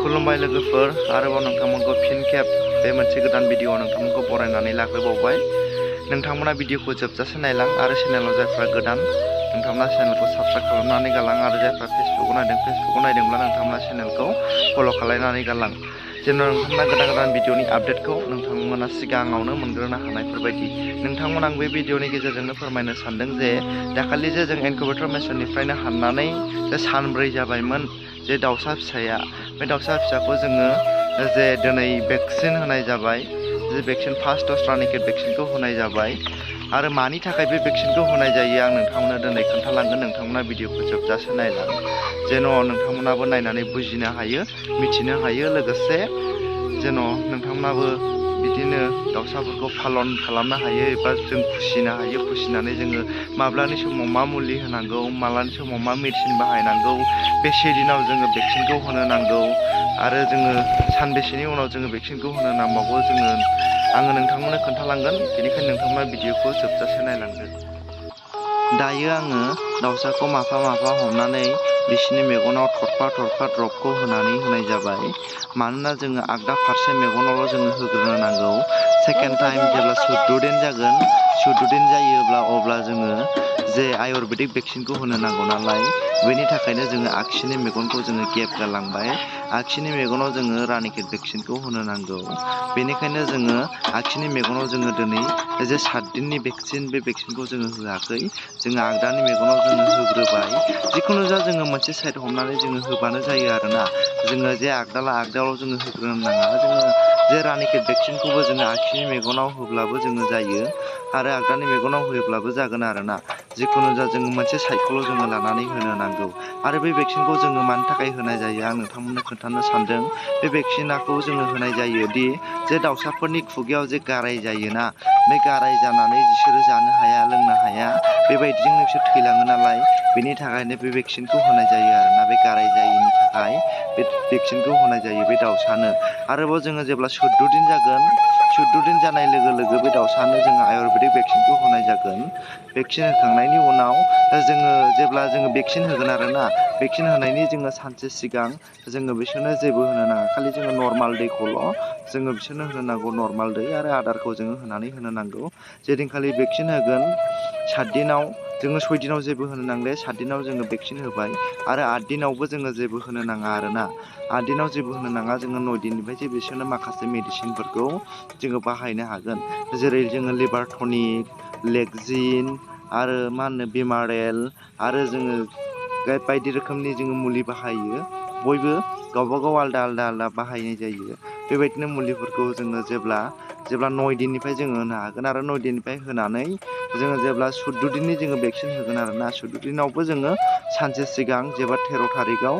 खुलुमबाय लोगोफोर आरोबाव नोंथांमोनखौ फिन खेब बे मोनसे गोदान भिडिअ नोंथांमोनखौ बरायनानै लाग्रोबावबाय। नोंथांमोना भिडिअखौ जोबजासे नायलां आरो चेनेलाव जायफ्रा गोदान नोंथांमोना चेनेलखौ साबस्क्राइब खालामनानै गालां आरो जायफ्रा फेसबुकाव नायदोंब्ला नोंथांमोना चेनेलखौ फल' खालामनानै गालां जेन' नोंथांमोना गोदान भिडिअनि आपडेटखौ नोंथांमोना सिगाङावनो मोनग्रोनो हानायफोरबायदि। नोंथांमोन आं बे भिडिअनि गेजेरजोंनो फोरमायनो सानदों जे दाखालि जे जों इनकुबेटर मेसिननिफ्रायनो हाननानै जे सानब्रै जाबायमोन जे दाउसा फिसाया, बे दाउसा फिसाखौ जोङो जे दिनै भेक्सिन होनाय जाबाय, जे भेक्सिन फार्स्ट द'ज रानिखेट भेक्सिनखौ होनाय जाबाय आरो मानि थाखाय बे भेक्सिनखौ होनाय जायो आं नोंथांमोननो दिनै खोन्थालांगोन। नोंथांमोना भिडिअखौ जोबजासे नायलां जेन' नोंथांमोनाबो नायनानै बुजिनो हायो, मिथिनो हायो, लोगोसे जेन' नोंथांमोनाबो बिदिनो दाउसाफोरखौ पालन खालामनो हायो एबा जों फिसिनो हायो। फिसिनानै जोङो माब्लानि समाव मा मुलि होनांगौ, माब्लानि समाव मा मेडिसिन बाहायनांगौ, बेसे दिनाव जोङो भेक्सिनखौ होनो नांगौ आरो जोङो सानबेसेनि उनाव जोङो भेक्सिनखौ होनो नांबावगौ आङो नोंथांमोननो खोन्थालांगोन। बेनिखायनो नोंथांमोना भिडिअखौ जोबजासे नायलांदो। दायो आङो दाउसाखौ माफा माफा हमनानै बिसोरनि मेगनाव थरफा थरफा ड्रपखौ होनाय जाबाय। मानोना जोङो आगदा फारसे मेगनावल' जोङो होग्रोनो नांगौ। सेकेन्ड टाइम जेब्ला 14 दिन जागोन, 14 दिन जायोब्ला अब्ला जोङो जे आयुर्वेदिक भेक्सिनखौ होनो नांगौ नालाय, बेनि थाखायनो जोङो आगसिनि मेगनखौ जोङो गेप गालांबाय। आगसिनि मेगनाव जोङो रानिखेट भेक्सिनखौ होनो नांगौ। बेनिखायनो जोङो आगसिनि मेगनाव जोङो दिनै जे 7 दिननि भेक्सिन, बे भेक्सिनखौ जोङो होआखै। जोङो आगदानि मेगनाव जोङो होग्रोबाय। जिखुनु जा जोङो मोनसे साइड हमनानै जोङो होबानो जायो आरोना। जोङो जे आगदायावल' जोङो होग्रोनो नाङा। जोङो जे रानिखेट भेक्सिनखौबो जोङो आगसिनि मेगनाव होब्लाबो जोङो जायो आरो आगदानि मेगनाव होयोब्लाबो जागोन आरोना। जिखुनु जा जोङो मोनसे साइडखौल' जोङो लानानै होनो नांगौ। आरो बे भेक्सिनखौ जोङो मानि थाखाय होनाय जायो आं नोंथांमोननो खोन्थानो सानदों। बे भेक्सिनखौ जोङो होनाय जायो दि जे दाउसाफोरनि खुगायाव जे गाराय जायोना, बे गाराय जानानै बिसोरो जानो हाया, लोंनो हाया, बेबायदिजोंनो बिसोर थैलाङो नालाय, बेनि थाखायनो बे भेक्सिनखौ होनाय जायो आरोना। बे गाराय जायैनि थाखाय बे भेक्सिनखौ होनाय जायो बे दाउसानो। आरोबाव जोङो जेब्ला 14 दिन जागोन, 14 दिन जानाय लोगो लोगो बे दाउसानो जोङो आयुर्वेदिक भेक्सिनखौ होनाय जागोन। भेक्सिन होखांनायनि उनाव जोङो जेब्ला जोङो भेक्सिन होगोन आरोना, भेक्सिन होनायनि जोङो सानसे सिगां जोङो बिसोरनो जेबो होनो नाङा। खालि जोङो नर्माल दैखौल' जोङो बिसोरनो होनो नांगौ। नर्माल दै आरो आदारखौ जोङो होनानै होनो नांगौ। जेदिनखालि भेक्सिन होगोन 7 दिनाव, जोङो 6 दिनाव जेबो होनो नांले। 7 दिनाव जोङो भेक्सिन होबाय आरो 8 दिनावबो जोङो जेबो होनो नाङा आरोना। 8 दिनाव जेबो होनो नाङा। जोङो 9 दिननिफ्रायसो बिसोरनो माखासे मेडिसिनफोरखौ जोङो बाहायनो हागोन। जेरै जोङो लिभार टनिक, लेगजिन आरो बिमारेल आरो जोङो बायदि रोखोमनि जोङो मुलि बाहायो। बयबो गावबागाव आलदा बाहायनाय जायो। बेबायदिनो मुलिफोरखौ जोङो जेब्ला 9 दिननिफ्राय जोङो होनो हागोन आरो 9 दिननिफ्राय होनानै जोङो जेब्ला 14 दिननि जोङो भेक्सिन होगोन आरोना। 14 दिनावबो जोङो सानसे सिगां जेब्ला 13 थारिखआव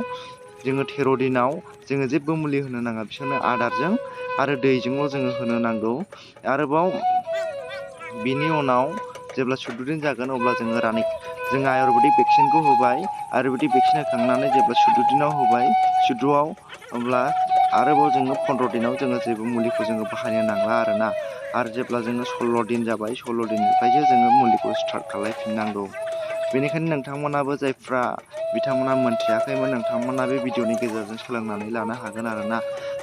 जोङो 13 दिनाव जोङो जेबो मुलि होनो नाङा। बिसोरनो आदारजों आरो दैजोंल' जोङो होनो नांगौ। आरोबाव बिनि उनाव जेब्ला 14 दिन जागोन अब्ला जोङो आयुर्वेदिक भेक्सिनखौ होबाय। आयुर्वेदिक भेक्सिन होखांनानै जेब्ला 14 दिनाव होबाय, 14आव अब्ला आरोबाव जोङो 15 दिनाव जोङो जेबो मुलिखौ जोङो बाहायनो नांला आरोना। आरो जेब्ला जोङो 16 दिन जाबाय, 16 दिननिफ्रायसो जोङो मुलिखौ स्टार्ट खालायफिननांगौ। बेनिखायनो नोंथांमोनाबो जायफ्रा बिथांमोना मोनथियाखैमोन, नोंथांमोना बे भिडिअनि गेजेरजों सोलोंनानै लानो हागोन आरोना।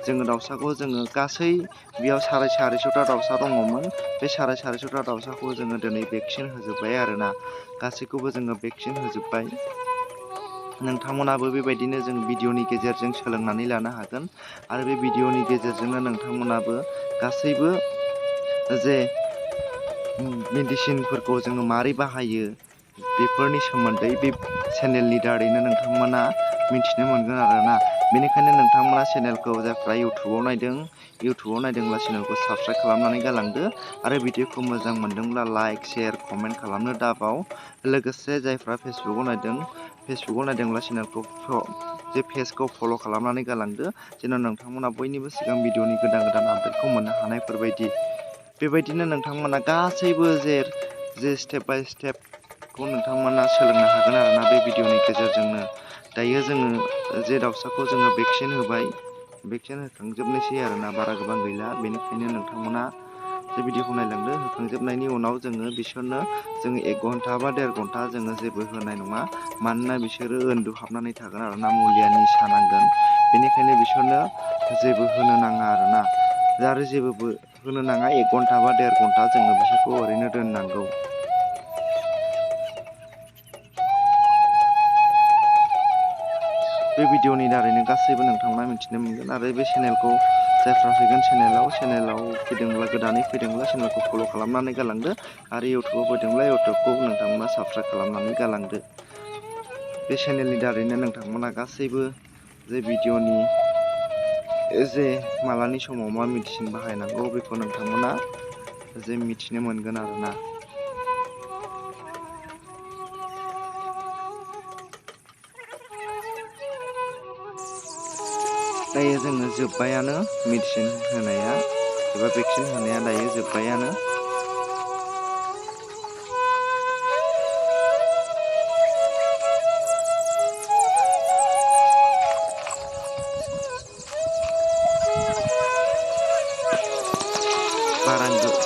जोङो दाउसाखौ जोङो गासै बेयाव 450टा दाउसा दङमोन। बे 450टा दाउसाखौ जोङो दिनै भेक्सिन होजोब्बाय आरोना। गासैखौबो जोङो भेक्सिन होजोब्बाय। नोंथांमोनाबो बेबायदिनो जों भिडिअनि गेजेरजों सोलोंनानै लानो हागोन आरो बे भिडिअनि गेजेरजोंनो नोंथांमोनाबो गासैबो जे मेडिसिनफोरखौ जोङो मारै बाहायो बेफोरनि सोमोन्दै बे चेनेलनि दारैनो नोंथांमोना मिथिनो मोनगोन आरोना। बेनिखायनो नोंथांमोना चेनेलखौ जायफ्रा इउटुबाव नायदोंब्ला चेनेलखौ साबस्क्राइब खालामनानै गालांदो आरो भिडिअखौ मोजां मोनदोंब्ला लाइक, शेयार, कमेन्ट खालामनो दाबाव। लोगोसे जायफ्रा फेसबुकाव नायदोंब्ला चेनेलखौ जे पेजखौ फल' खालामनानै गालांदो जेन' नोंथांमोना बयनिबो सिगां भिडिअनि गोदान आपडेटखौ मोननो हानायफोरबायदि। बेबायदिनो नोंथांमोना गासैबो जे स्टेप बाय स्टेपखौ नोंथांमोना सोलोंनो हागोन आरोना बे भिडिअनि गेजेरजोंनो। दायो जोङो जे दाउसाखौ जोङो भेक्सिन होबाय, भेक्सिन होखांजोबनोसै आरोना, बारा गोबां गैला। बेनिखायनो नोंथांमोना जे भिडिअखौ नायलांदो। होखांजोबनायनि उनाव जोङो बिसोरनो 1 घन्टा बा 1.5 घन्टा जोङो जेबो होनाय नङा। मानोना बिसोरो उन्दुहाबनानै थागोन आरोना, मुलिया निसा नांगोन। बेनिखायनो बिसोरनो जेबो होनो नाङा आरोना। आरो जेबो होनो नाङा, 1 घन्टा बा 1.5 घन्टा जोङो बिसोरखौ ओरैनो दोननांगौ। बे भिडिअनि दारैनो गासैबो नोंथांमोना मिथिनो मोनगोन। आरो बे चेनेलखौ जायफ्रा फैगोन चेनेलाव फैदोंब्ला, गोदानै फैदोंब्ला चेनेलखौ फल' खालामनानै गालांदो। आरो इउटुबाव फैदोंब्ला इउटुबखौ नोंथांमोना साबस्क्राइब खालामनानै गालांदो। बे चेनेलनि दारैनो नोंथांमोना गासैबो जे भिडिअनि जे मालानि समाव मा मेडिसिन बाहायनांगौ बेखौ नोंथांमोना जे मिथिनो मोनगोन आरोना। दायो जोङो जोब्बायानो मेडिसिन होनाया एबा भेक्सिन होनाया दायो जोब्बायानो।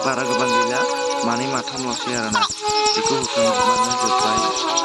बारा गोबां गैला, 2 माथामल'सै आरोना। बेखौ होखांजोबबानो जोब्बाय।